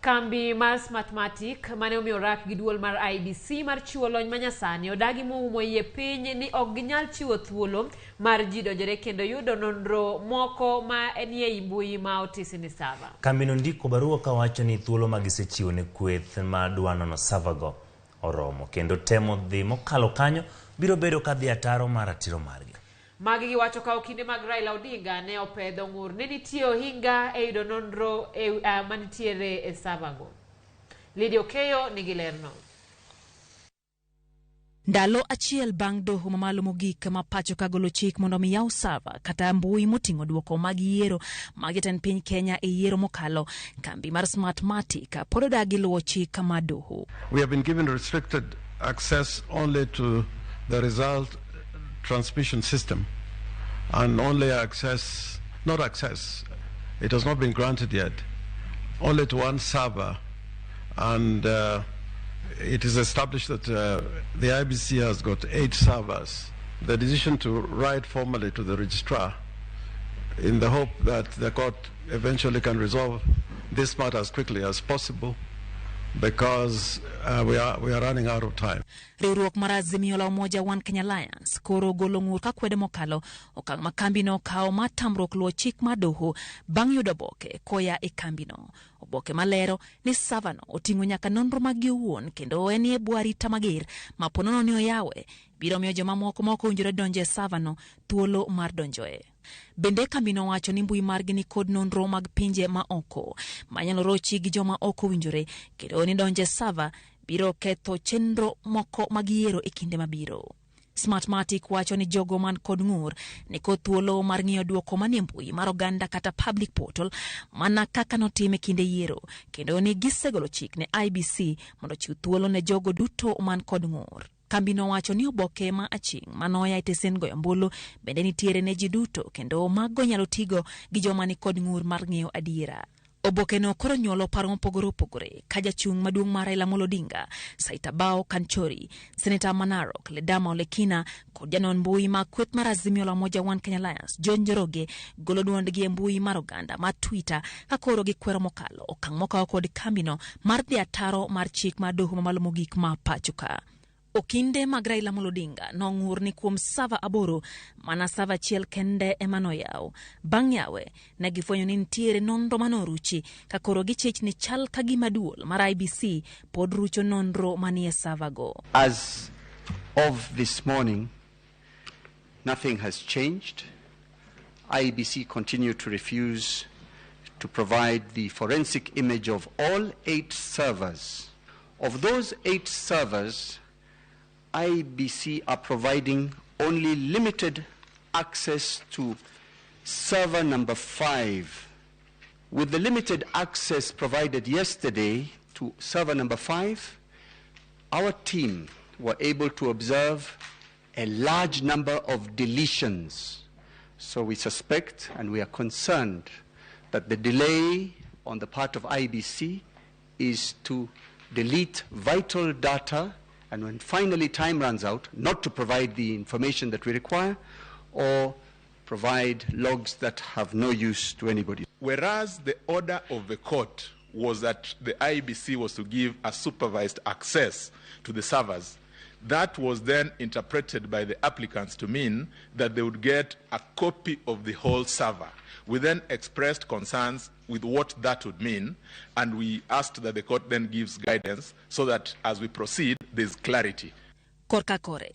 Kambi mar Smartmatic mane omiyo rak gi duol mar IEBC mar chiwo lony manyasani odagi moumo iye piny ni ok ginyal chiwo thuolo mar ji donjore kendo yudo nonro moko ma nie ei mbui ma otisi ni server. Kambino ndiko barua kawacho ni thuolo ma gisechiwo ne kweth ma dwa nono server go oromo kendo temo dhi mokalo kanyo biro bedo ka dhi ataro mar ratiro margi. Magi giwacho ka okinde mag Raila Odinga ne opedho ng'ur ni nitie ohinga e yudo nonro e, manitiere e server go. Lydia Okeyo nigi lerno. Ndalo achiel bang' doho mamalo mogik ma pacho ka golo chik mondo mi yaw server kata mbui moting'o duoko mag yiero mag jatend piny Kenya e yiero mokalo, kambi mar Smartmatic pod odagi luwo chik mar doho. We have been given restricted access only to the result transmission system and only access, not access, it has not been granted yet, only to one server, and it is established that the IEBC has got 8 servers. The decision to write formally to the registrar in the hope that the court eventually can resolve this matter as quickly as possible, because we are running out of time. Riwruok mar Azimio la Umoja One Kenya Alliance koro golo ng'ur ka kwedo mokalo okang' ma kambino okawo mar tamruok luwo chik mar doho bang' yudo oboke koya e kambino. Oboke malero ni server no oting'o nyaka nonro maggi owuon kendo en e bwo arita mager ma ponono ni oyawe biro miyo jomamoko ma ok owinjore donjo e server no thuolo mar donjoe. Bende kambino wacho ni mbui margi ni kod nonro mag pinje ma oko manyalo rochi gi joma ok owinjore kendo ni donjo e server biro ketho chenro moko mag yiero e kinde mabiro. Smartmatic wacho ni jogo man kod ng'ur ni kod thuolo mar ng'iyo duoko manie mbui mar oganda kata public portal mana kaka notim e kinde yiero kendo ni gisegolo chik ne IEBC mondo ochiw thuolo ne jogo duto man kod ng'ur. Kambino wacho ni oboke ma aching' manoya e tesen goyo ombulu bende nitiere ne ji duto kendo mago nyalo tigo gi joma ni kod ng'ur mar ng'eyo adiera. Oboke no koro nyuolo paro mopogore opogore ka jachung' maduong' mar Raila Amolo Odinga, Saitabao Kanchori, Seneta ma Narok, Ledama Olekina kod janon mbui mag kweth mar Azimio la Umoja One Kenya Alliance, John Njoroge golo duondgi e mbui mar oganda mar Twitter ka koro gikwero mokalo okang' mokawo kod kambino mar dhi ataro mar chik mar doho mamalo mogik ma pacho ka. Okinde mag Raila Amolo Odinga nong'ur ni kuom server 8 mana server achiel kende ema noyaw. Bang' yawe, ne gifwenyo ni nitiere nonro manoruchi ka koro gichich ni chal ka gima duol mar IEBC pod rucho nonro manie server go. As of this morning, nothing has changed. IEBC continue to refuse to provide the forensic image of all 8 servers. Of those 8 servers, IEBC are providing only limited access to server number 5. With the limited access provided yesterday to server number 5, our team were able to observe a large number of deletions. So we suspect and we are concerned that the delay on the part of IEBC is to delete vital data, and when finally time runs out, not to provide the information that we require or provide logs that have no use to anybody. Whereas the order of the court was that the IEBC was to give a supervised access to the servers, that was then interpreted by the applicants to mean that they would get a copy of the whole server. We then expressed concerns with what that would mean, and we asked that the court then gives guidance so that as we proceed, there's clarity. Korka kore,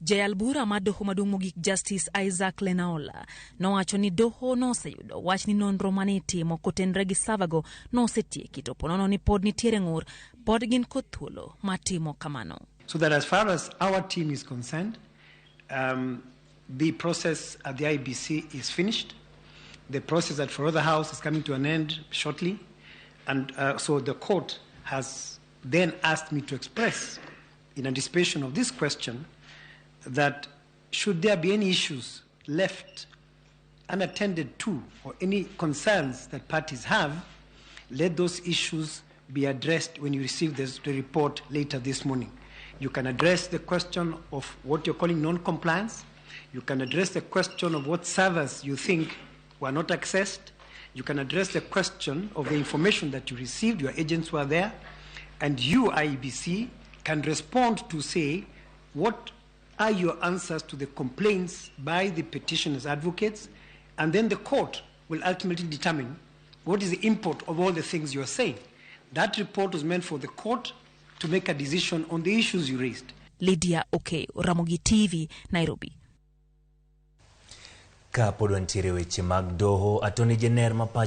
jayal bura mar doho maduong' mogik Justice Isaac Lenaola nowacho ni doho noseyudo wach ni nonro mane itimo kotenore gi server go nosetieki to ponono ni pod nitiere ng'ur pod gin kod thuolo mar timo kamano. So that as far as our team is concerned, the process at the IEBC is finished. The process at Forodha House is coming to an end shortly. And so the court has then asked me to express, in anticipation of this question, that should there be any issues left unattended to or any concerns that parties have, let those issues be addressed when you receive the report later this morning. You can address the question of what you're calling non-compliance. You can address the question of what servers you think were not accessed. You can address the question of the information that you received, your agents were there, and you, IEBC, can respond to say what are your answers to the complaints by the petitioners' advocates, and then the court will ultimately determine what is the import of all the things you are saying. That report was meant for the court to make a decision on the issues you raised. Lydia Okeyo, Ramogi TV, Nairobi. Ka pod wantiere weche mag doho, Attorney General ma